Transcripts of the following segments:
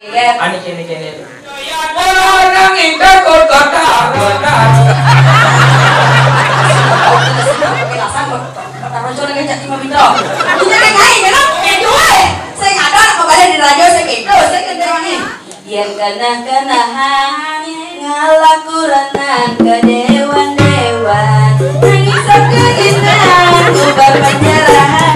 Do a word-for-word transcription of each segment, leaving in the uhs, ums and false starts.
Ane kene-kene. Orang itu kota, kota. Oke, langsung, kota Rojo lagi jadi pemimpin. Itu kan lain, ya, kan? Kayak dua, ya. Saya nggak ada, apa balik di radio, saya kayak itu, saya kayak nih. Yen kenah-kenahan ngala kurenan kedewan-dewan, nangis keginan ubar penjarahan.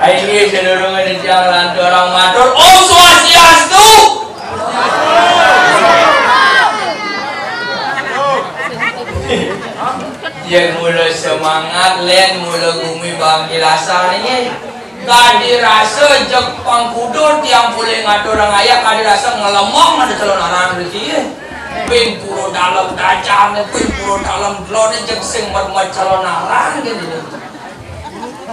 Ayo, sedurunge titiang lanturang matur, Om Swastiastu. Yen mula semangat, len mula gumi bangki rasane. Kadi rasa jeg pangkudur tiang polih ngaturang ayah, kadi rasa nglemong ada calon arang riki. Ping pura dalem dajane, ping pura dalem delone, jeg sing mermet calon arang kene.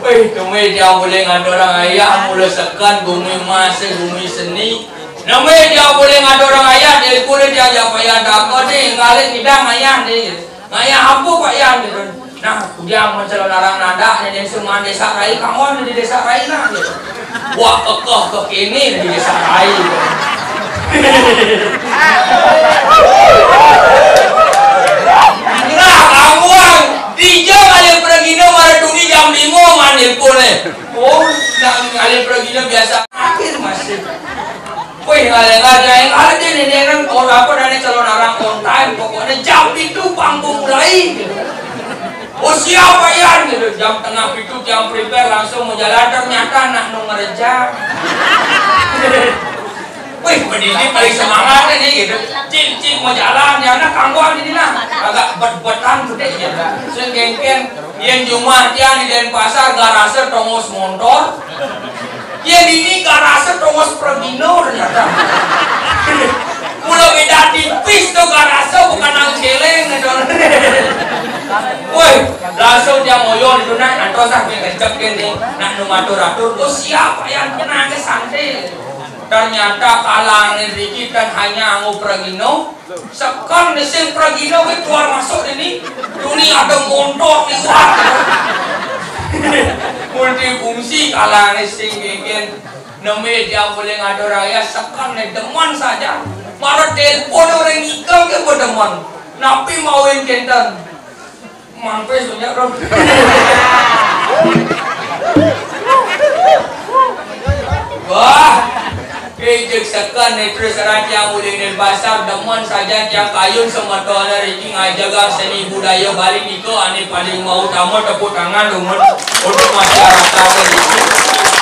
Wih, neme tiang polih ngaturang ayah, mula seken gumi emas, gumi seni. Neme tiang polih ngaturang ayah, dek polih tiang japayan takon, dek, ngalih ngidang ayah, dek. Ngayah apa, Pak Yan, gitu. Nah, udah mun calon arang nadak, nene sing maan desak rai, kangon di desak rai nah, gitu. Wah, kekeh kekini di desak rai, gitu. Nah, kamu, dija ngalih pragina mara tuni jam lima maan nelpon, eh. Oh, nak ngalih pragina biasa akhir masih. Wih, ngalih-ngalih, ngalih-ngalih, nene kan, oh, apa, nene calon arang on time, pokoknya jam pitu panggung mulai, gitu. Oh, siap, Pak Yan, gitu. Jam tengah pitu, jam prepare, langsung mau jalan, ternyata anak nu ngereja. Wih, pendidik paling semangat ini, gitu. Cing, cing, mau jalan, ya, anak kangguan ini, nah. Agak bet-betan, gitu, gitu. Sing gengken, yen jumah tiang di Denpasar, garase tongos montor. Yen ini garase tongos pragina ternyata. Mula beda tipis tuh garase, bukan nang celeng, gitu. Woi, langsung dia ngoyol itu, nak, antos ah, yang ngecek ini, nak nu matur-atur, oh, siap, yang tenang, santai. Ternyata kalangan riki kan hanya anggo pragina, Sekarang ni sing pragina wis keluar masuk ini. Tuni ada montor ni, wah. Multifungsi, kalangan ni sing bikin. Neme dia boleh ngatur raya sekan ne demen saja. Mara telepon orang ikam ke bedemen. Napi mawin kenten. Mampir sunyak dong. Wah. Ijek sekan ne terus terang tiang ulih Denpasar demen saja tiang kayun semeton riki ngajaga seni budaya Bali nika ane paling mau utama tepuk tangan lumun untuk masyarakat riki.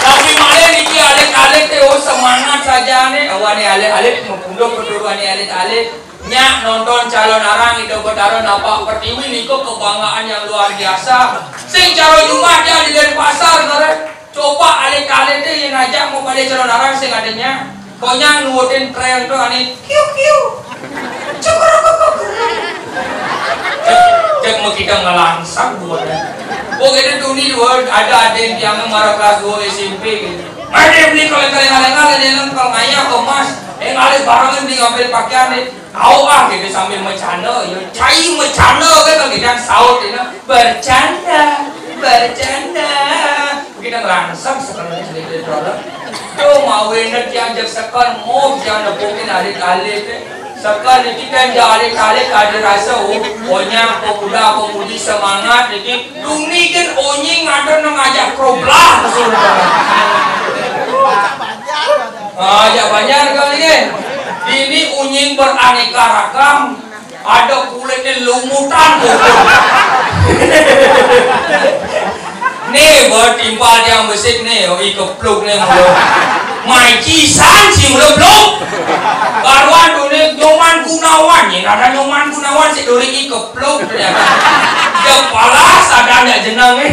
Tapi malih niki alit-alit te oh semangat saja ne. Awane alit-alit mapunduk keturunan alit-alit. Nyak nonton Calon Arang Ida Betara napak pertiwi nika kebanggaan yang luar biasa. Sing cara jumah dia di Denpasar kare. Coba alit-alit te yen ajak mau pada Calon Arang sing adanya. Konyang nurutin tren tu ane kiu kiu. Cukur cukur. Cek, cek mau kita ngelangsang buat. Oh kita tu ni dua ada adik yang mara kelas dua S M P gitu. Adik ni kalau kalian kalian kalian yang kalau ngayah ke mas, eh alit barangan di ngambil pakaian ni. Au ah, kita sambil macanda, ya. Cai macanda kan kalau kita saut, ya. Bercanda, bercanda. Kita ngelangsang sebenarnya sedikit, brother. Tuh, mau enak yang jak sekan, mau yang nepukin alit-alit, eh. Sekan ini kan alit-alit ada rasa, oh, pokoknya pemuda-pemudi semangat, ini. Duni kan onying ada nang ajak keroblah, sudah. Ah, ya banyak kali kan. Ini unying beraneka ragam. Ada kulitnya lumutan pokok. Nih, buat timpal yang besik nih, oh, ikepluk nih mulu. Mai cisan si mulu pluk. Karuan tuh nih, Nyoman Gunawan nih, ada Nyoman Gunawan si duri ikepluk ternyata. Kepala sadar ndak jeneng nih.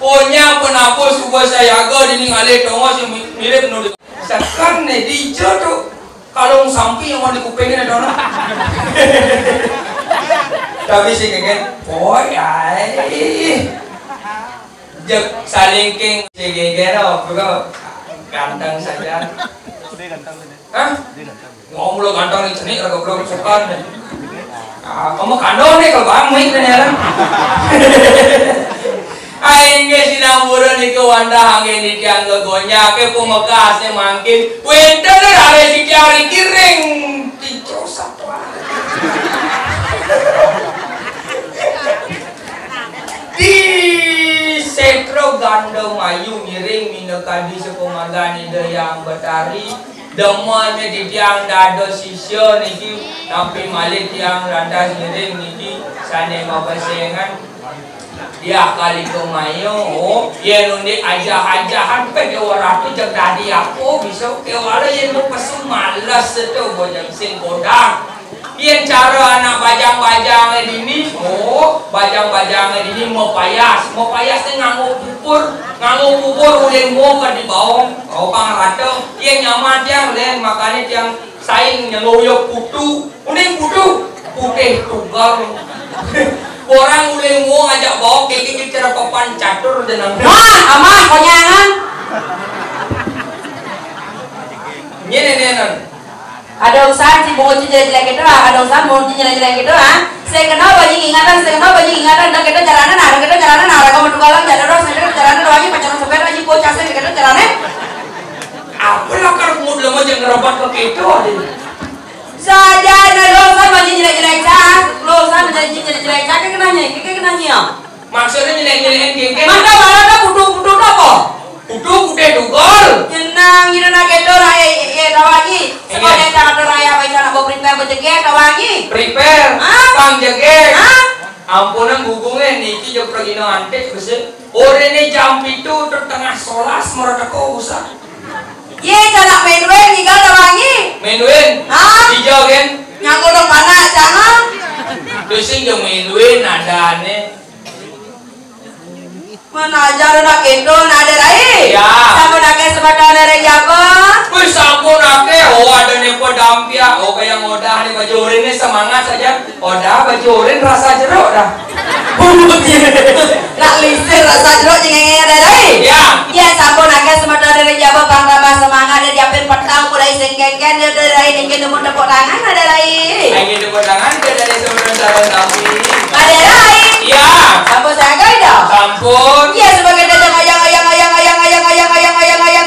Pokoknya penabur suba sayaga dini ngalih tongos yang mi-, mirip nulis. Sekan nih di tu kalau sampi yang mau dikupingin ada orang. Tapi sih kaget, boy, ay. Jek salingking si geger apa kau? Ganteng saja. Hah? Ngomong lo ganteng ni cenik lah goblok sekan ni. Ah, kamu kandung ni kalau bang mik ni ya. Aing ge sinamburan iku wantah angge nitiang gegonyake pamekasne mangkin wenten rare siki ari kiring. Tico satwa. Di Setro Gandamayu ngiring minakadi sepamargan Ida Hyang Betari. Demen titiang dados sisya niki, napi malih tiang lantas ngiring niki sane mapesengan. Yah, kalika maya, oh, yen undik ajah-ajahan pe Dewa Ratu jeg dadi apa bisa kewala yen mau pesu males seto bojang sing kodang. Yen cara anak bajang-bajange dini, oh, bajang-bajange dini mapayas. Mapayas te nganggo pupur, nganggo pupur uling mua ka di baong, oh, pang rata. Yen nyaman tiang len, makane tiang sain nyenguyuk putu. Uling putu, putih tugal. Orang uling mua ngajak baong kiki cara papan catur jenang. Wah, amah konyangan. Nyene nenan. Ada usaha si bungut si jelek-jelek gitu ah, ada usaha bungut si jelek-jelek gitu ah. Saya kenal banyak ingatan, saya kenal banyak ingatan, dan kita jalanan, ada kita jalanan, ada kamu tukang jalan terus, saya kita jalanan, lagi pacaran sampai lagi bocah saya kita jalanan. Apa lah kalau bungut lama jangan ngerebat ke itu ada. Saja ada lo usaha banyak jelek-jelek cah, lo usaha banyak jelek-jelek cah, kayak kenanya, kayak kenanya. Maksudnya jelek-jelekin kayak maka malah ada butuh-butuh apa? Butuh udah dugol. Jenang gitu nak gitu lah, eh, eh, eh, tahu lagi. Sekolah yang tak ada raya, baik sana bawa prepare berjeger, tahu lagi. Prepare. Hah? Pang jeger. Hah? Ampunan gugungnya niki jauh pergi no antik besi. Orene jam pitu tertengah solas mereka usah. Ye, cara main win juga tahu lagi. Main win. Hah? Hijau kan? Nyangkut dong panas, jangan. Terus sing jauh main win ada aneh. Mana ajar udah gitu, nah ada lain. Ya. Sama dake sebatang dari Java. Wih, sampun ake, oh ada nepo dampia, oh kayak ngodah nih baju ini semangat saja. Odah baju oren rasa jeruk dah. Nak lisir rasa jeruk jengenge ada lain. Ya. Ya sampun ake sebatang dari Java pang tambah semangat dia diapin petang mulai sing kengken dia dari lain ingin nemu tepuk tangan ada lain. Ingin tepuk tangan dia dari sebatang calon kami. Ada lain. Ya. Sampun saya dah. Sampun. Ya sebagai dadah ayang ayang ayang ayang ayang ayang ayang ayang ayang ayang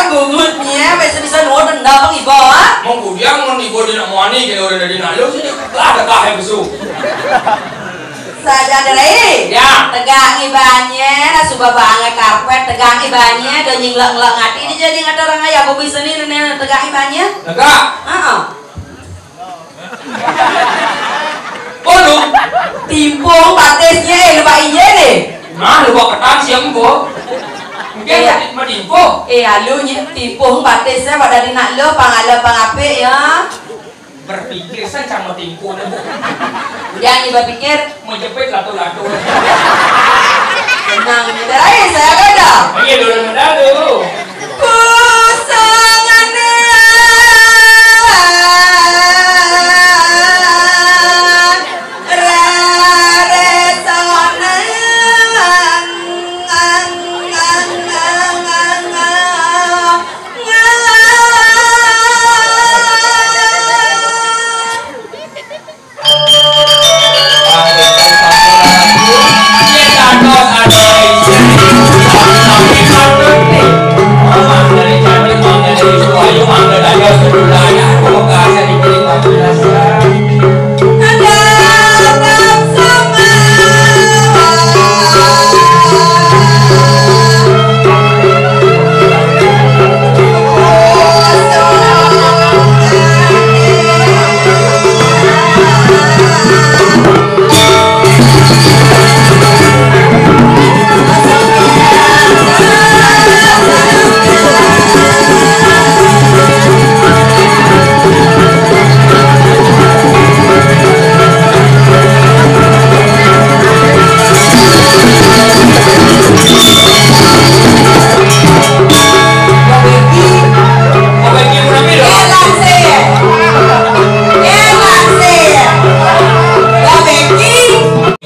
Gugutnya bisa-bisa nuwun dendam Bang Ibo, ha? Mengkudiang mun Ibo dina muani kene urang dadi nalu sini. Lah, tegak ya besu. Saja dere. Ya. Tegak ngibanye, nah suba banget karpet, tegak ngibanye, do nyinglek-nglek ngati ini jadi ngatur orang ya, aku bisa nih, nenek tegak ngibanye. Tegak. Heeh. Waduh. Timpung batisnya, eh, lupa iya deh. Nah, lupa ketan siang gua. Mungkin iya. Tadi mah timpung. Eh, alunya timpung batisnya pada di nak lo, pangala pangape ya. Berpikir saja mau timpung. Jangan berpikir. Menjepit lato-lato. Tenang, kita lain, saya ada. Iya, dulu, dulu. Pusangane raresanan.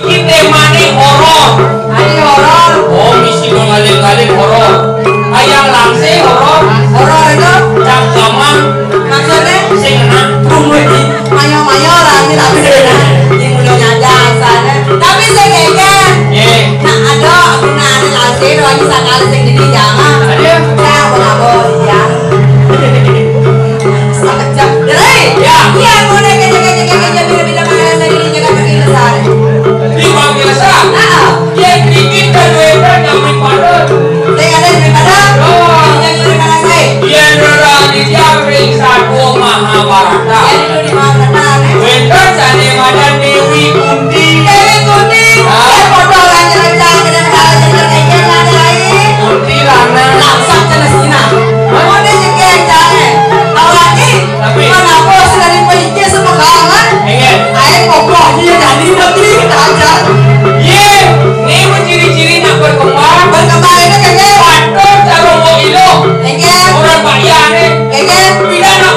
Iki temane horor. Ane horor. Oh, mesti mengalir-ngalir horor. Ayang langse horor. Horor itu? Cangkaman. Maksudnya? Sing enak. Tunggu ini. Mayo-mayo lah, ini tapi sing enak. Ini mulai nyajang sana. Tapi sing geger. Ye. Nah, ada, aku nah, ada langse, doang sakali sing jadi jama. Ada? Ya, mengabur, ya. Sakejap. Dere. Ya. Iya, mau naik kejek-kejek-kejek, bila-bila mana saya di Jakarta ini besar. Di Bangkilasa. Heeh. Yen dikit kan duwe kan nyampe padan. Sing ada di padan. Oh. Yang di mana saya? Yen ora dijam ring Satwa Mahabharata. Yen itu di Mahabharata, eh? Wenten sane madan Dewi Kunti. Dewi Kunti. Ah. Yen padha lan rencang kena kala jejer kaya lan lain. Kunti lanang. Langsung kena sinah. Hah? Mau deh jejer jane. Awake. Tapi kenapa sudah dipikir sepegangan? Ingat. Ae kokoh dia jadi tapi aja. Ye, ini ciri-ciri nak berkembang. Berkembang itu kayaknya. Atur cara mau ilo. Ingat. Orang bayar ni. Ingat. Tidak nak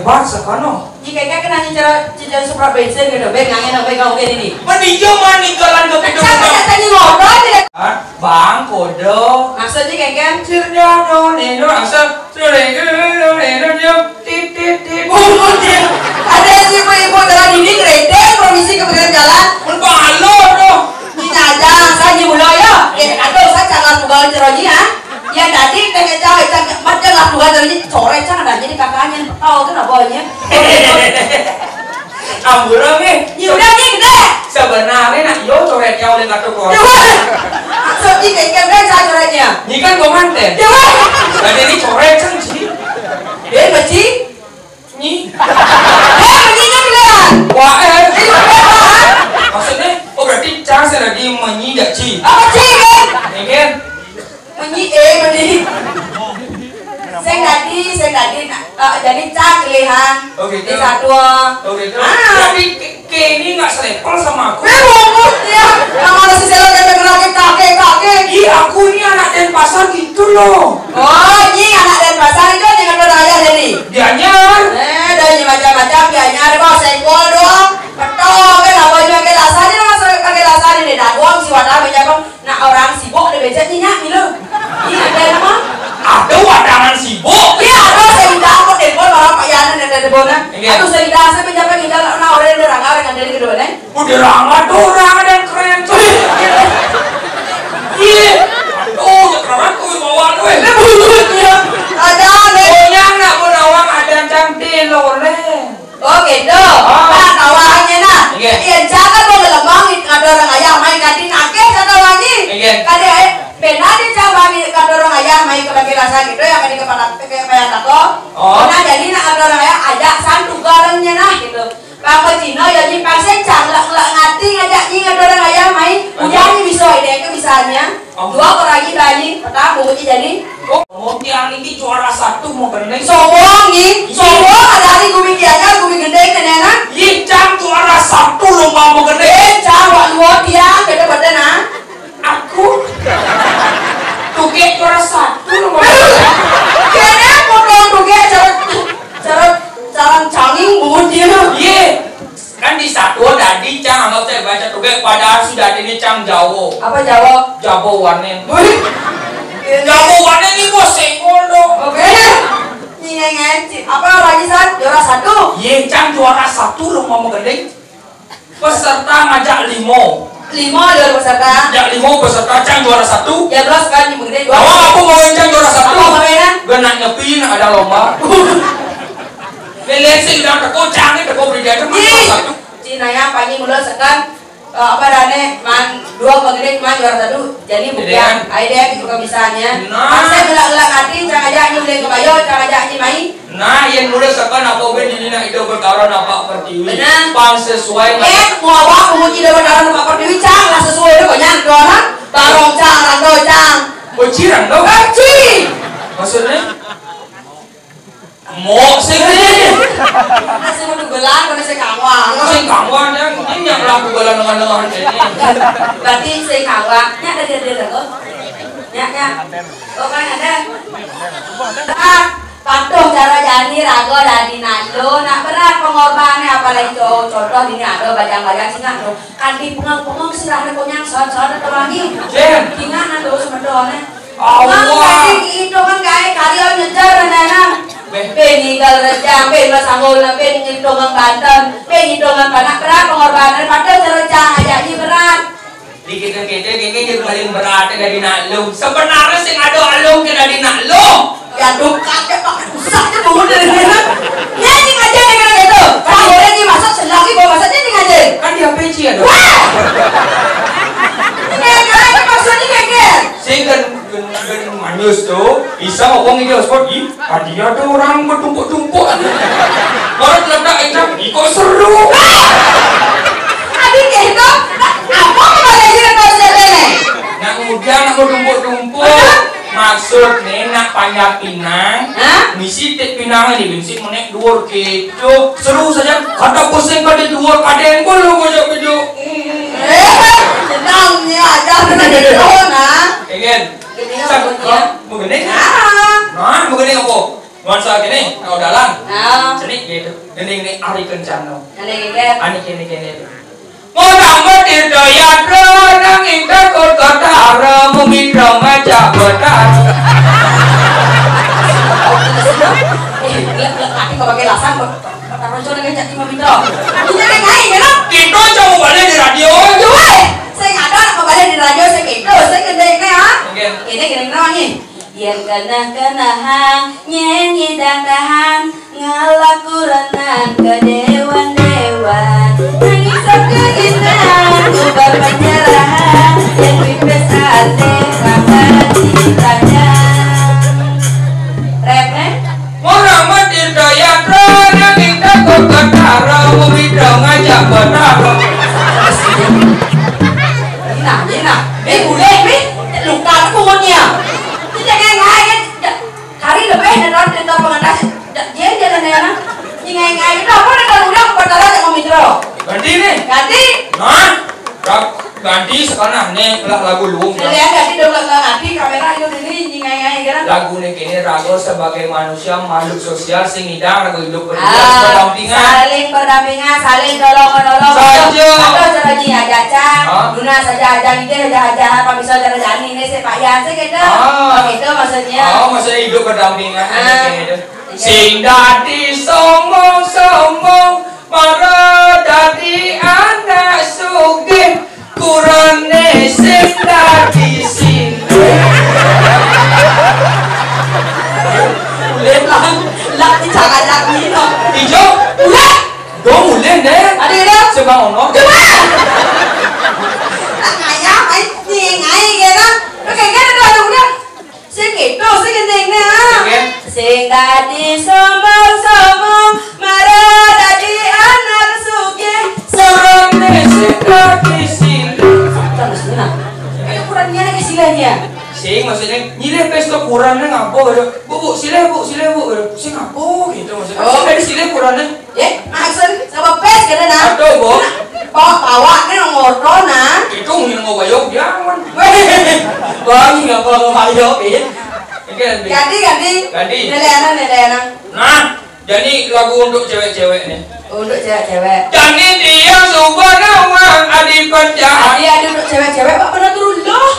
Bang, sekono. Jika kan kena nyicara, nyicara supra bensin gitu, bang, ngangen apa kau kayak ini? Mending mah ninggalan ke pintu. Cak, cak, cak, nyi ngobrol aja. Hah? Bang, kode. Maksudnya kayak kan? Sirjano, neno, asal, sore, neno, neno, tit, tit, tit. Ada ibu-ibu dalam ini, kredit, permisi ke pinggir jalan. Mun balor, doh. Nyi aja, saya nyi ulo ya. Eh, aduh, saya jangan buka ceroji ya. Ya, jadi, teh, cah, cah, mat, jangan buka ceroji. Coret, cah, ada jadi kakaknya. Oh, itu nggak bolehnya. Amburan, eh. Ya udah, nih, gede. Sebenarnya, nak, yo, coretnya oleh kartu keluarga. Maksudnya, kayak, kayak, udah, cah, coretnya. Ini kan pengantin. Ya, weh. Berarti ini coret, cah, sih. Dia, beci. Nyi. Eh, menyinya gede. Wah, eh. Ini gede, Pak. Maksudnya, oh, berarti cah saya lagi menyi, ya, ci. Apa, ci, kan? Ini kan. Menyi, eh, menyi. Sing dadi, sing dadi, nah, eh, jadi cah kelihan. Oh, gitu. Di satwa. Oh, gitu. Ah. Tapi ke, ke ini nggak selevel sama aku. Eh, bobot ya. Nama nasi selo kayak gerak kakek, kakek. Ih, aku ini anak Denpasar gitu loh. Oh, ini anak Denpasar itu yang ada raya jadi. Gianyar. Eh, dari macam-macam Gianyar, kok senggol doang. Betul, kan apa juga ke lasanya, masuk ke lasanya deh. Dah, doang si wadah menyapa. Nah, orang sibuk ada becak nyenyak gitu. Iya, ada apa? Ada wadangan sibuk. Iya, ada, saya minta ampun, telepon orang Pak Yana dan teleponnya. Iya. Aduh, saya minta, saya minta apa, minta orang, orang yang orang, orang yang dari kedua, nih. Udah lama tuh orang ada yang keren tuh. Iya. Oh, ya keren tuh, bawa tuh, eh. Ada, nih. Pokoknya anak mau nawang ada yang cantik, loleh. Oh, gitu. Ah. Nah, tawarannya, nah. Iya. Iya, jangan mau ngelembang, ada orang ayah main kantin akeh, kata wangi. Iya. Kade, eh, benar dia, cah, wangi, kata orang ayah main ke bagi rasa gitu, yang di kepala, ke kepala tako. Oh. Nah, jadi nak ada orang ayah, ajak santu garangnya, nah, gitu. Bang Cino, ya, nyi, pasti cang, lak, lak, ngati, ngajak, nyi, ada orang ayah main. Aduh. Udah, nyi, bisa, ide, ke bisanya. Dua orang lagi bayi, pertama bunyi jadi. Oh, mau tiang ini juara satu mau gendeng. Sombong nih, sombong ada hari gumi kianya, gumi gendeng kenena. Ih, cang juara satu lomba mau gendeng. Eh, cang, wak luar tiang, beda-beda nah. Aku. Tuke juara satu lomba mau gendeng. Kena potong tuke cara, cara, cara canging bunyi dia. Iya. Kan di satu tadi cang anggap saya baca tugas padahal sudah ini cang Jawa. Apa Jawa? Jawa wanen. Wih. Jawa wanen ini bos senggol dong. Oke. Nyingengen, ci-, apa lagi, San? Juara satu. Iya, cang juara satu lo ngomong gede. Peserta ngajak limo. Limo ada peserta. Ngajak limo peserta, cang juara satu. Ya, terus kan, yang gede dua. Awal aku mau cang juara satu. Apa, apa, ya? Gue nak nyepi, nak ada lomba. Lele sih udah teko, cang ini teko beri dia cuma Ih. Juara satu. Cina ya, panji mula sekan, eh, apa dane, man, dua pegede, man, juara satu. Jadi, jadi bukan, kan? Ayo deh, itu misalnya. Nah. Kan saya gelak-gelak hati, cang aja anjing boleh kebayo, cang aja anjing main. Nah, yang mulai sekan apa ben ini nak hidup bertaruh nampak pertiwi. Benar. Pan sesuai. Eh, mau apa? Penguji hidup bertaruh nampak pertiwi, cang lah sesuai itu konyang, dua orang. Barong cang, rando cang. Oh, cirang dong. Kecil. Maksudnya? Mok sih ni. Nasi mau dugelan, mana saya kawang. Sing kawang yang ini yang laku galan dengan dengan ini. Berarti saya kawang. Nyak dari dia dulu. Nyak, nyak. Oh, kan ada. Berat. Patuh cara jani raga dari nalo. Nak berat pengorbanan, apalagi cowok contoh ini ada bajang-bajang singa tu. Kan di pengang-pengang sirah ni konyang, sahut-sahut ada lagi. Jen. Ingat nak tu semedo ni. Allah. Mang, tadi itu kan kayak karya nyejar, anak-anak. Beh. Beh, ninggal rejang, beh, masanggul, beh, ngitungan banten, beh, ngitungan panak, berat pengorbanan, padahal serejang aja ini berat. Dikit-dikit, ini yang paling berat dari nak lu. Sebenarnya sing ada alung ke dari nak lu. Ya, duka aja, Pak. Usah aja, bangun dari sini. Nyanyi aja dengan itu. Kalau boleh dimasak, selagi bawa masak, nyanyi aja. Kan di H P C ada. Wah! Ini maksudnya kayak gini. Sing kan Gen, gen manjus tu, bisa ngomong ini hotspot, ih, tadi ada orang bertumpuk-tumpuk. Baru letak ikan, ih, kok seru. Habis kayak itu, apa kembali aja ke konsepnya nih? Nak muda, nak bertumpuk-tumpuk. Hah? Maksud ni nak panjat pinang, hah? Misi tek pinang ni, misi menek dua ke. Cuk, seru saja. Kata pusing pada dua, ada yang belum aja video. Eh, tenang ni aja, kena gitu, nah. Ingin. Gini, Cak, apa dia? Hah? Begini? Ah. Nah, begini apa? Nuansa kéné, kau dalan. Ah. Cenik gitu. Gending né Ari Kencana. Gending gitu. Ani kéné-kéné. Mau tambah Tirta Yatra, nanging takut ketara, mau mitra ngajak betara. Eh, lek, lek, mati kau pakai lasan, kau. Taruh coba ngajak lima mitra. Kita kayak lain, ya, no? Kita coba balik di radio. Jual. Saya nggak ada, apa balik di radio, saya gitu, saya gending né, ya. Oke. Ini gending né, nih. Yén keneh-kenehang nyén nyidang tahan, ngelak kurenan ke déwan-déwan. Nanging sok keginan, ubar penjarahan, yén pipis alih, rambah ditanya. Refrén. Muhammad Tirta Yatra, nanging takut ketara, murid dong ngajak betara. Nah, ini nah. Eh, boleh, Mi. Luka aku pungut né. Ini jangan lain. Hari lebih dan orang cerita pengentas. Dia jalan ya, nah. Ini ngai-ngai. Itu apa dah kalau udah kepala sama Mitro? Ganti né. Ganti. Nah, ganti sekarang né lah lagu lu. Jadi ya, ganti dong, ganti kamera itu ini, ini ngai-ngai, kan? Lagu né kéné raga sebagai manusia, makhluk sosial, sing ngidang raga hidup berdua, ah, berdampingan. Saling berdampingan, saling tolong menolong. Saja. Atau cara ni aja, Cang. Hah? Guna saja aja, gitu aja, aja. Apa bisa cara jani né, si Pak Yan, si gitu. Ah. Oh, gitu maksudnya. Oh, maksudnya hidup berdampingan. Ah. Kayak gitu. Sing dadi sombong-sombong, mara dadi anak sugih, kurané sing dadi sinah. Ulen, Lang. Lang, dicarak-carak né, no. Ijo? Ulen. Dong, ulen, deh. Ada, ada. Coba ono. Coba. Ayah, ay, ni, ay, gitu. Oke, kan ada, ada, udah. Sing gitu, sing gending né, ah. Oke. Sing dadi sombong-sombong, mara dadi anak sugih. Kurané sing dadi sinah. Terus, nah. Ini ukurannya lagi silahnya. Sing, maksudnya, nyilih pesta kurané ngapa, gitu. Bu, bu, silih, bu, silih, bu, gitu. Sing ngapa, gitu, maksudnya. Oh. Sing dadi silih kurané. Eh, maksud sama pes kena nah. Aduh, Bo. Bawa, bawa nih motor nah. Itu mungkin mau bayok dia aman. Weh, Bang, nggak mau bayok, ya. Oke, ganti. Ganti, ganti. Ganti. Nilai anak, nilai anak. Nah, jadi lagu untuk cewek-cewek nih. Untuk cewek-cewek. Jadi dia suka nawang adi pecah. Jadi ada untuk cewek-cewek, Pak, pernah turun loh.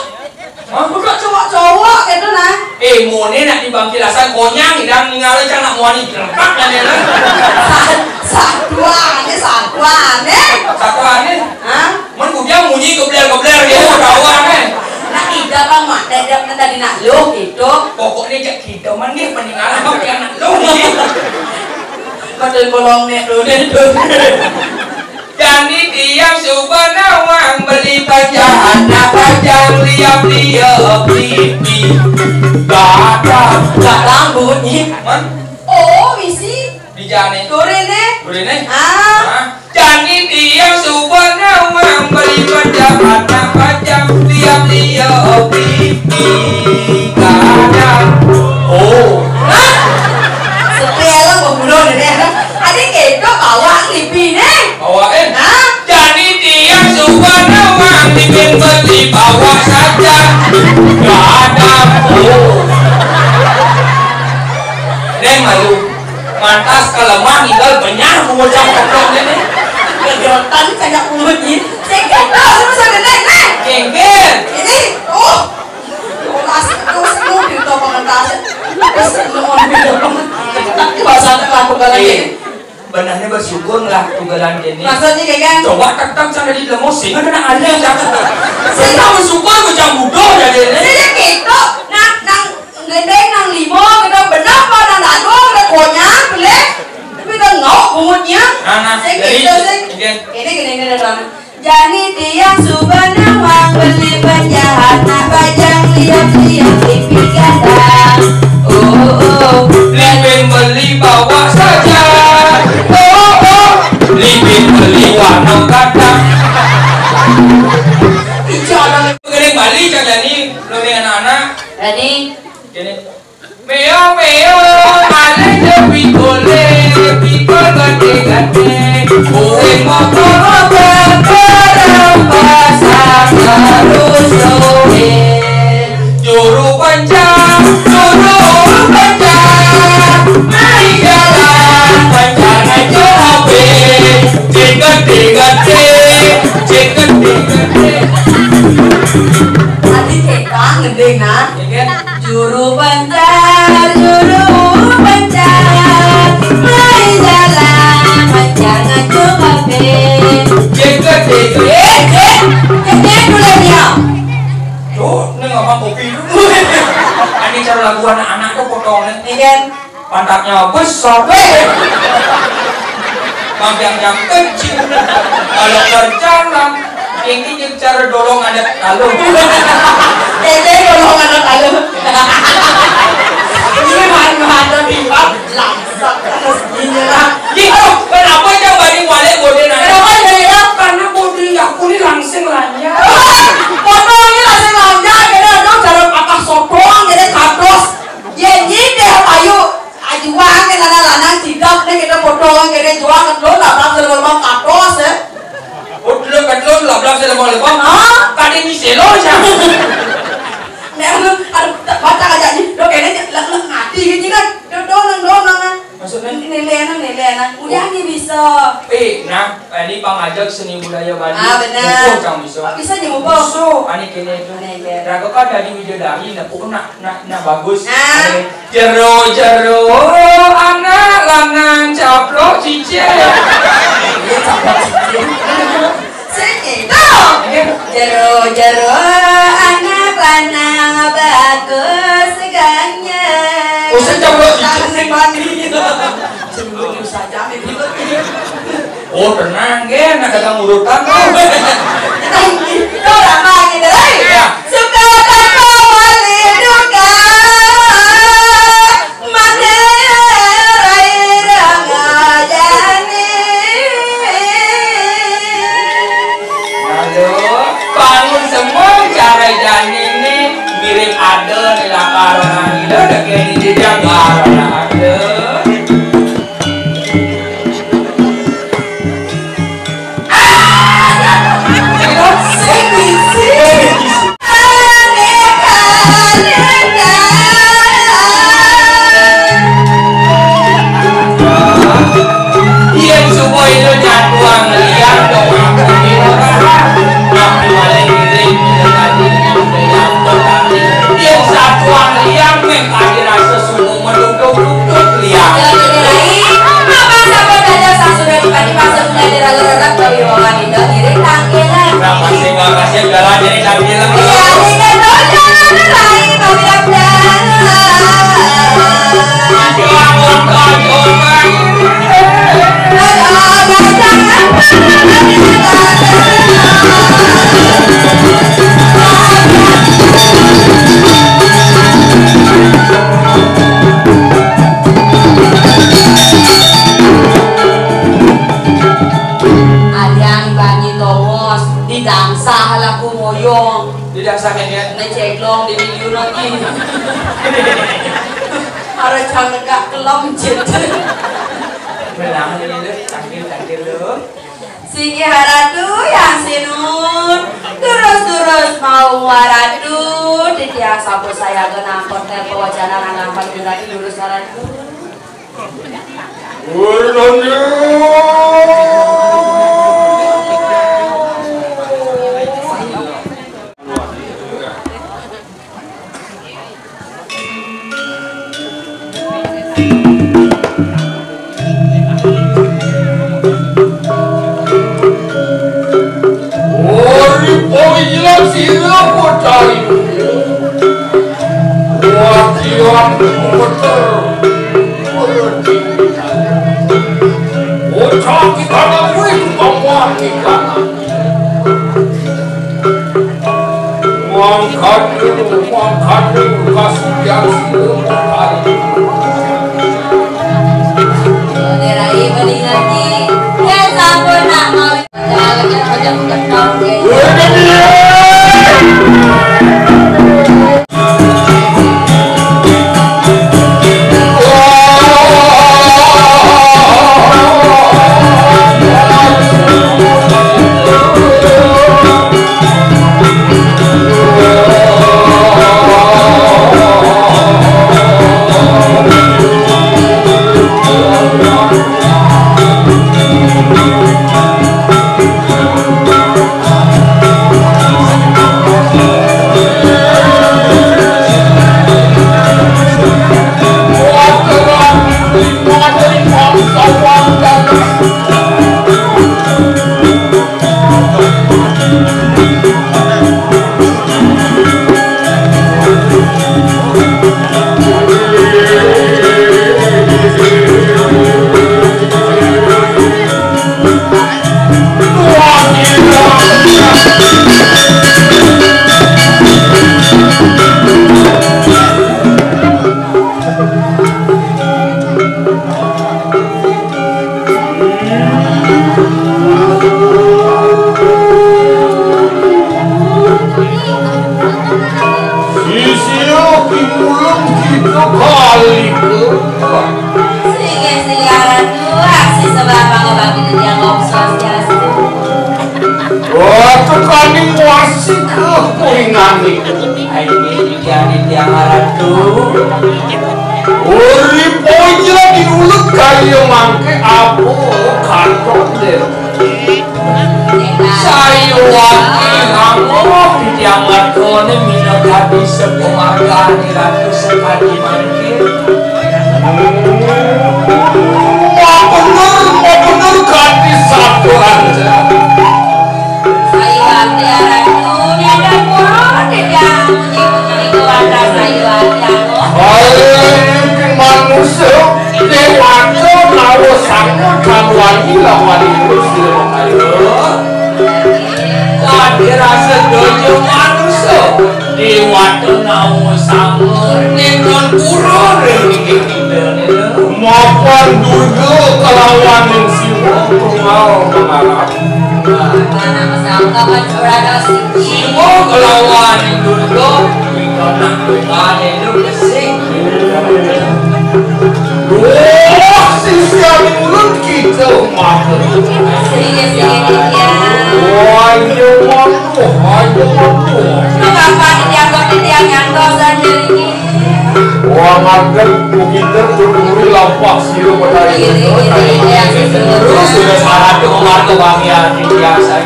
Hah? Budak cowok-cowok gitu nah. Eh, moné nak di bangkilasan konyang, idang ninggalin cang nak muani gertak kan ya, nah. Sa-, satuan, ini satuan, eh. Satuan, eh. Hah? Men bujang munyi gebler-gebler gitu, kawan, eh. Nah, ida bang mak, dah, dah, tadi nak lu gitu. Pokoknya cak kita, men, dia peninggalan bang, dia anak lu gitu. Betul bolong nih, lu nih, tuh. Jani tiang suba nawang beli panjahan, nah, pajang liap-liap pipi. Gadang, gadang bunyi. Man? Oh, misi. Di jani. Turun, eh. Turun, eh. Ah. Hah? Jani tiang suba nawang beli panjahan, nah, pajang liap-liap pipi. Gadang. Oh. Hah? Sepi ya lo, pembunuh ini. Adi kéto bawa lipiné. Bawain. Hah? Jani tiang suba nawang, lipin beli bawa saja. Gadang. Oh. Neng malu. Mantas ka lemah ninggal benyah bungul cang koplok ini. Kejotan kayak pungut ini. Saya kéto, terus ada neng, neng. Jengkel. Ini, oh. Pas, terus lu pintu pengentas. Terus lu mau pintu pengentas. Bahasa aku lagi. Benahnya bersyukur lah tugalan ini. Maksudnya kayak kan? Coba tekan sana di lemo, sehingga kena ada yang cakap. Sehingga bersyukur macam bodoh jadi ini. Saya gitu, nang, nang, gendeng, nang limo, kita benar apa, nang dado, kita konyang, boleh. Tapi kita ngau, bungutnya. Nah, nah, saya jadi, gitu, saya, oke. Ini gini, gini, gini. Jani tiang suba nawang beli penjahat, nak pajang liap-liap lipi gadang. Oh, oh, oh. Lipin beli bawa saja. Oh, oh. Lipin beli warna gadang. Ijo ada. Gini Bali, Cak Jani, lo nih anak-anak. Jani. Gini. Meo, meo, alé je pikole, pikol gede-gede. Kuring motor-motor, barang pasar harus sore. Juru panjang, juru panjang. Kang gending nah. Juru pencar, juru pencar, main jalan, pencar ngajung kafe. Jeket, jeket. Eh, eh, eh, eh, dulu dia. Tuh, ini ngapa kopi dulu? Ini cara lagu anak-anak tuh potongnya. Iya kan? Pantatnya besar. Weh. Magang yang kecil. Kalau berjalan, ini cara dorong ada talu. Jadi dorong ada talu. Ini mana ada di langsat terus gini lah. Gitu, kenapa yang balik balik bodi nanya? Kenapa jadi ya? Karena bodi aku ini langsing lanya. Foto ini langsing lanya, jadi ada cara patah sotong, jadi kados. Ya nyindir ayo. Ajuang ke lanang-lanang sidap nih kita foto ke dia juang ke dulu lah bang selalu bang kados ya. Oh, dulu kan dulu lah, belum saya mau lebang. Hah? Tadi ini selo aja. Nek lu ada baca aja nih. Lo kayaknya lek lek ngati gitu kan. Donang donang. Maksudnya? Nilai nang nilai nang. Udah nih bisa. Eh, nah, ini pangajak seni budaya Bali. Ah, benar. Mumpung cang bisa. Bisa nih mumpung. Bisa. Ani kene itu. Raga kan dari widodari, nah, pokoknya nah, nah, nah, bagus. Nah. Jero jero anak lanang caplok cicir. Iya, caplok cicir. Sing itu. Iya. Jero jero anak lanang bagus ganyang. Oh, sing caplok cicir ning mandi. Sing lucu saja nih. Oh, tenang, gen, ada kang urutan tuh. Tenang, gitu, ramah gitu, eh. Ya. Suka tanpa wali duka, mane rai rangajani. Aduh, bangun semua cara jani nih, mirip ada nih lah karena ini udah kayak di jejak karena ada. Yen supaya nyatuang liyan dong aku ora. Aku malah ngiring tadi yang yen satuang liyan meh tadi rasa sungguh menunduk-nunduk liyan. Jadi rai, apa sabar saja sasudah dipati pasang menjadi raga-raga bawi wawan indah diri tangkilan. Nah, masing-masing jalan jadi tangkilan. Iya, ini kan dosa rai bawi abdal. Alian banyi tongos, didangsah laku moyong. Didangsah ya, ya. Ngeceklong di miliun lagi. Ada canggah kelem jit. Menang ini deh, tangkil, tangkil dulu. Singgih Ratu yang sinun, terus-terus mau Ratu, titiang sampun saya ke nampet nih pewacana nang nampet lurus Ratu. Ori poijilan sira pocayu. Wajian kumeter. Bocah kita nang wis pamuan kita. Mangkane, mangkane, kasucian sira mangkane. Rai mendingan ki, yen sampun nak mau jalan, ojo-ojo. Kalika. Singgih, singgih Ratu, aksi sembah pangabakti titiang Om Swastiastu. Wah, tukaning wasi ka kuringan niku. Ai, titiang, titiang Ratu. Uri poja diulut kaya mangke apa katon deh. Sayuwakti hangoh titiang lakone minakadi sepamargane Ratu sakadi mangke. Mabener, mabener kadi sabda Anja. Sayuwakti Ratu, nyadang purun titiang puji puji niku wantah sayuwakti hangoh. Ayo, manusa, dewata, nawa sanga kalwani lawan ibu sira ayo. Kadi rasa dojo manusa, dewata nawa sanga, nekon pura ring niki kita nila. Mapan Durga kalawan Siwa tunggal mangarap. Manama sangkapan pradasi. Siwa kalawan Durga, kita nang tukane lu kesing. Wah, sisian ulun kita mah. Iya, iya, iya. Wah, iya, mah. Wah, iya, mah. Bapak dianggap, dianggap saja ini. Wah, mangken kita tuturi lapak sira pada iya, iya, iya, iya, iya, terus sudah syarat keluarga bahagia biasa.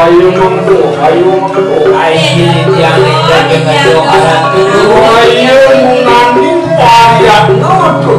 Ayo mengko, ayo mengko. Ayo tiang ngejo aran tu. Ayo nani pariatna tu.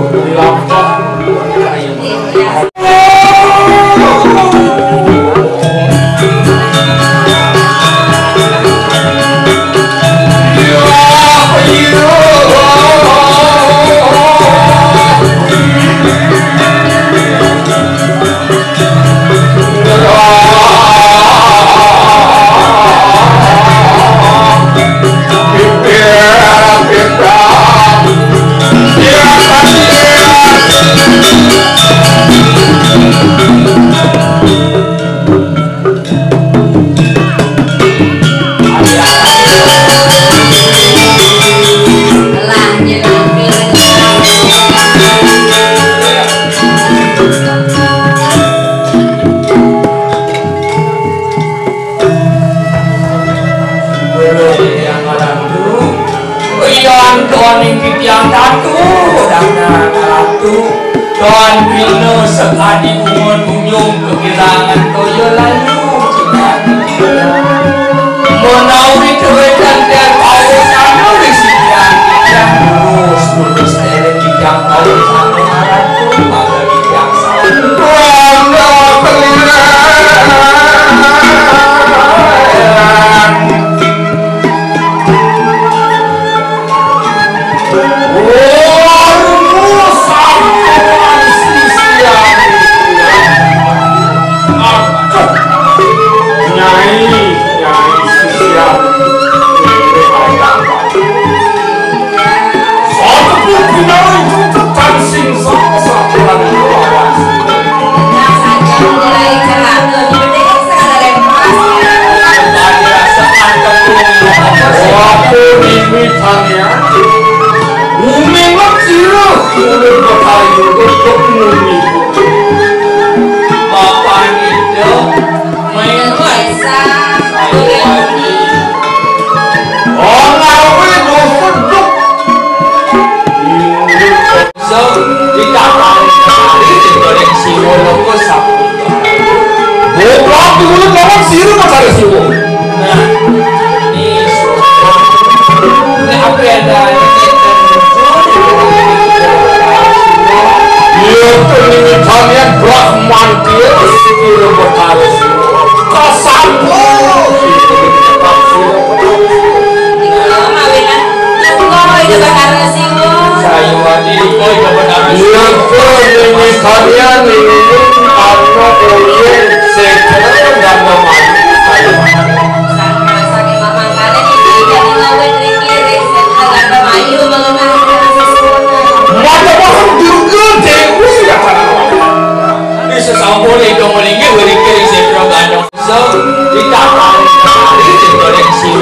Rian doning titiang Ratu, dana Ratu, don pina sekadi bunga tunjung kekirangan toya layu. Menawi duwe kanten pausan nulis titiang, titiang lurus, lurus elek titiang pausan Ratu, pada titiang sami. Ronda Keliran. Sing dikakali kali digoreng siwa loko sapunika. Goblok, dulu ngomong siru pacar siwa. Nah, ini sudah. Ini apa yang ada ini? Iya, ini misalnya Brahman dia siru pacar siwa. Kasampo. Itu mawinan tunggu itu pacar siwa.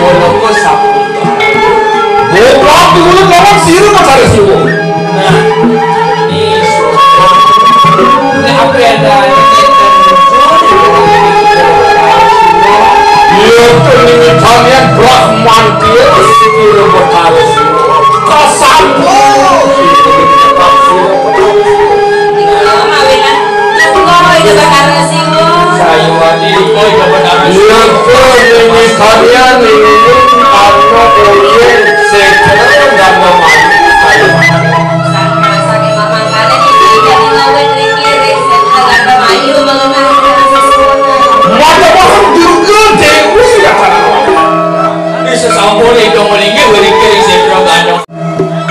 Goblok sapu. Goblok di mulut ngomong siru pacar siru. Nah, ini sudah. Ini apa yang ada? Iya, ini misalnya Brahmantil, siru pacar siru. Kasampo. Iya, tuh, ini misalnya ini, karena koyen sekre dan maju. Mata orang juga dewi ya. Ini sesampun itu melingkir, melingkir, sekre gandeng.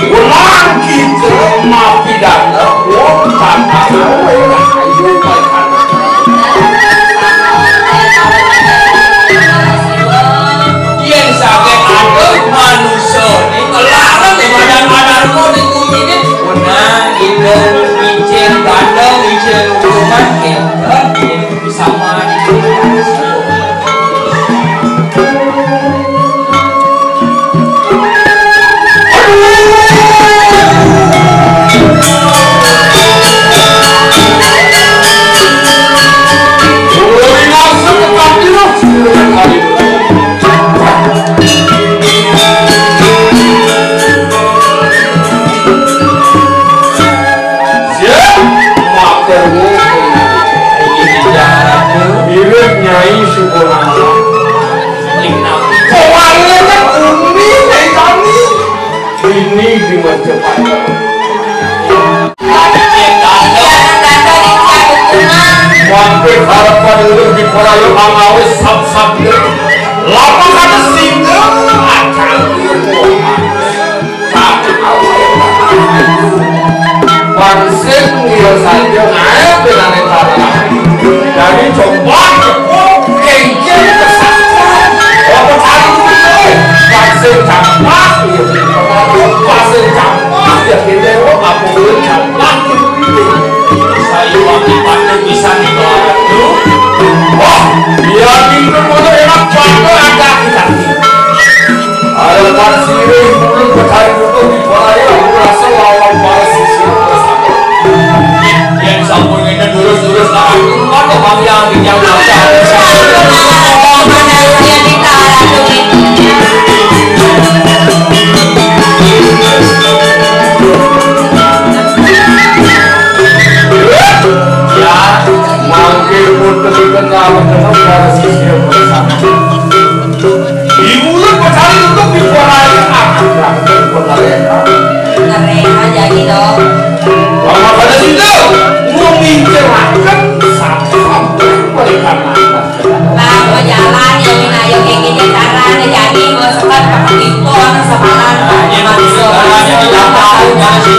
Wenang kita mapidana wong kang awewe ayu paikana. Yen saged adoh manusa ning kelareng ing madan-madanmu ning bumine, wenang kita icen gandeng, icen hukuman, enten yen bisa mati. Siap, matur nuwun. Inggih, Nyai Suponasa. Ing napi? Kok wae kan umi, Nyai kami. Ini di Majapahit. Mangke harapan urip diporayo angawis sab-sabde. Lamun kados singgung, acan. Pangsip ngira saja ngae pinane tara. Dadi coba kengkir kesaktian. Apa cari duit, eh? Pangsip campak, iya. Pangsip campak, ya kita, apa duit campak, ya duit. Saya wakil pantai bisa nih, Pak. Wah, iya, itu motor enak banget, ada kita. Harapan sirih mulut becari tutup di balaya, aku rasa lawan para sisir bersama. Yen sampun ngene durus-durus, nah, aku kan kok bang yang, yang, yang, yang. Ya, mangke pun ketika kamu ketemu para sisir bersama. Diulur becari untuk diporai akan rakyat pengareha. Pengareha jadi dong. Mama pada sida, mau ngincer akan sampai balikan anak. Bang, mau jalan, ya, Win, ayo, kayak gini, cara ada jadi, mau sempat pakai pintu, orang sepalan, Pak. Nah, ini maksud, caranya tidak tahu, jangan sih.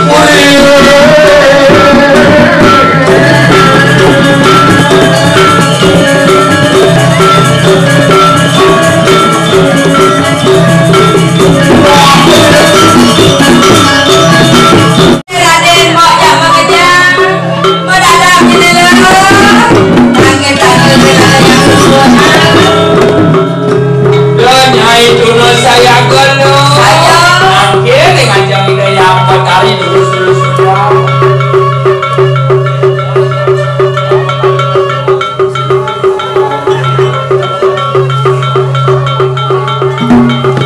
Raden, mau jak mengejang, mau dadak di dalam, angin tangan di dalam yang susuan. Nyai Tuna saya gelo. Ayo. Akhirnya ngajak ide yang Betari dulu, dulu sudah.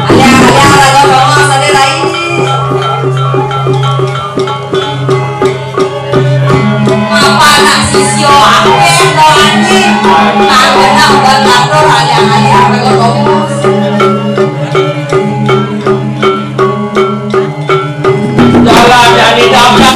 Alia, alia, raga bawah, sadé rai. Apa anak sisya akeh to anjing? Kang genah udan matur, alia, alia, raga bawah. Dalam yang didaftar.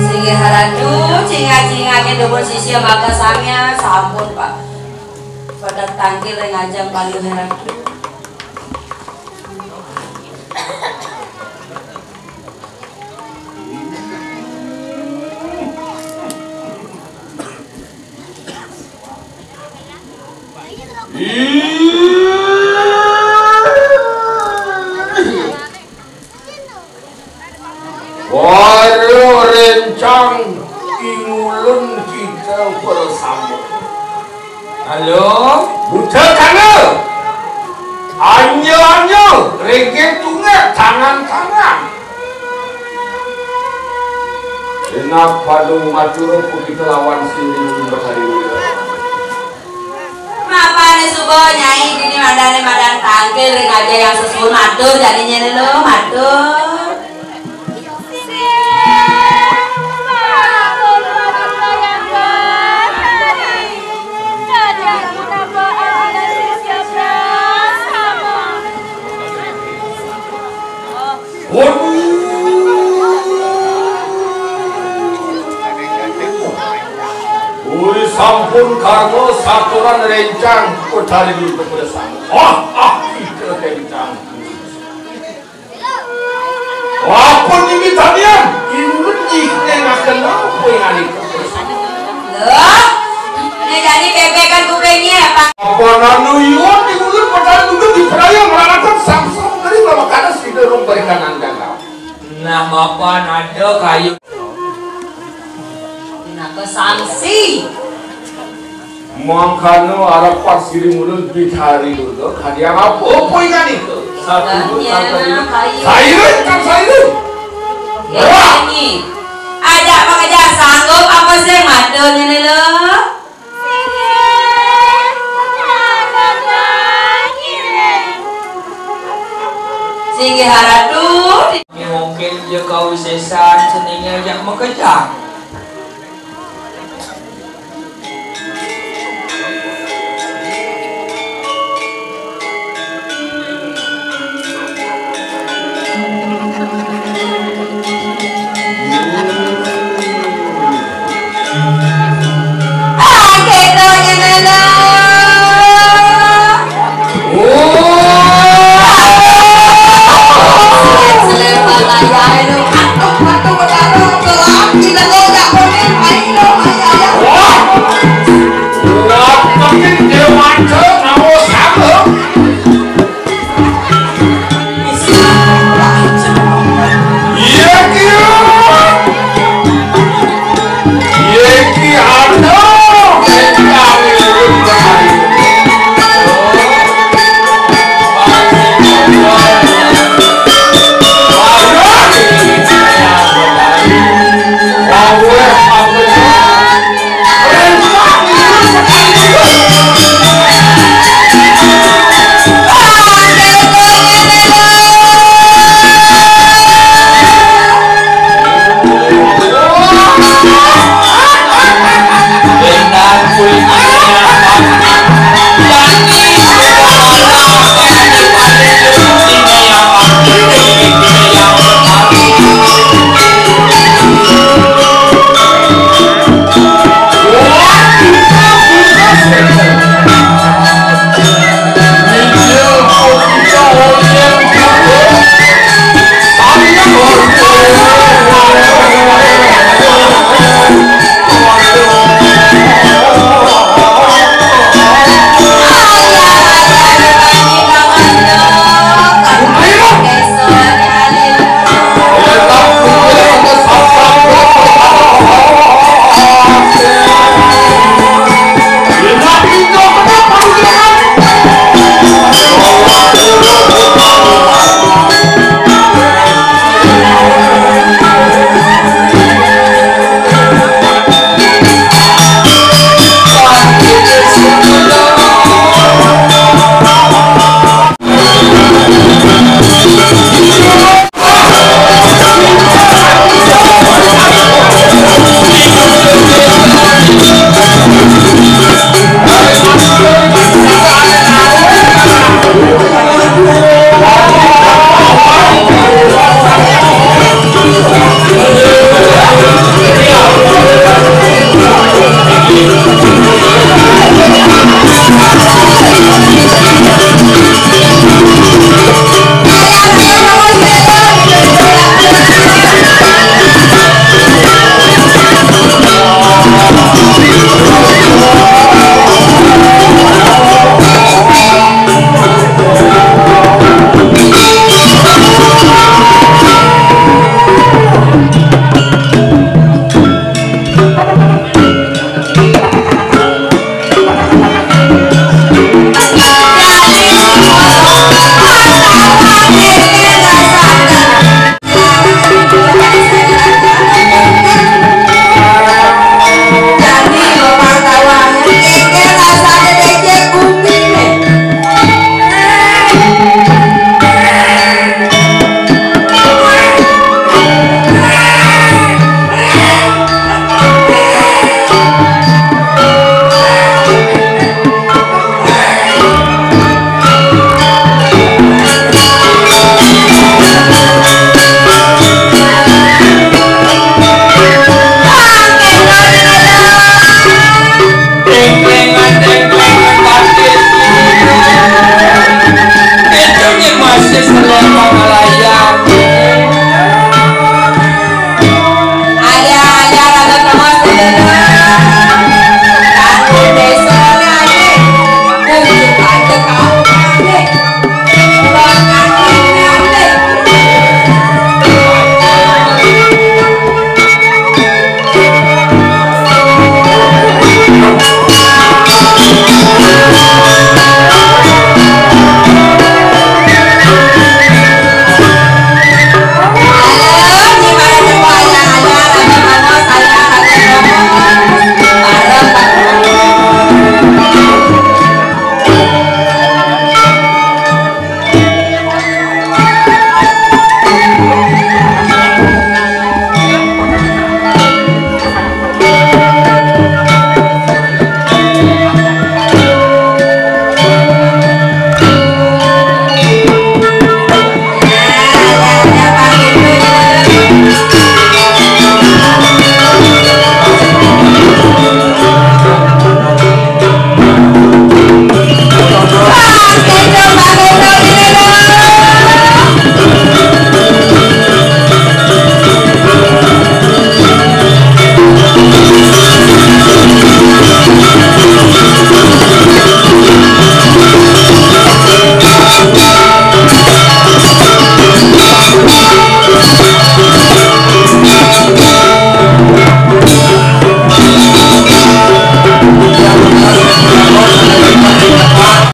Singgih Ratu, cingak-cingak ing dumun sisya maka samya sampun, Pak. Pada tangkil ring ajeng panggihin Ratu. Ulun kita bersama. Halo, buta kana. Anya-anya, rege tunggak, tangan-tangan. Kenapa lu matur ku kita lawan sini berhari? Mapane suba, Nyai, dini madane madan tangkil ring aja yang sesuun matur jadinya lo, matur. Waduh. Uli sampun karma saturan rencang Betari Durga Putra Sangga. Ah, ah, kita rencang. Apa niki tadian? Inut niki ngaken apa yang ada? Loh, ini jadi bebekan kupingnya, Pak. Apa nanu iwon di mulut Betari Durga diperaya meranakan samsam dari mama kanas di dorong perikanan gandau. Nah, mapan ada kayu. Nah, ke sangsi. Mangkana arepan siri mulun Betari Durga, kadian apa-apa ingan itu. Satu. Lah, bukan iya, tadi. Kayu. Sairing, kan sairing. Ya, wah. Ini. Ajak makajak sanggup apa sih mata ini lo? Singgih haratu. Mungkin dia kau sesan seningnya jak mekejang.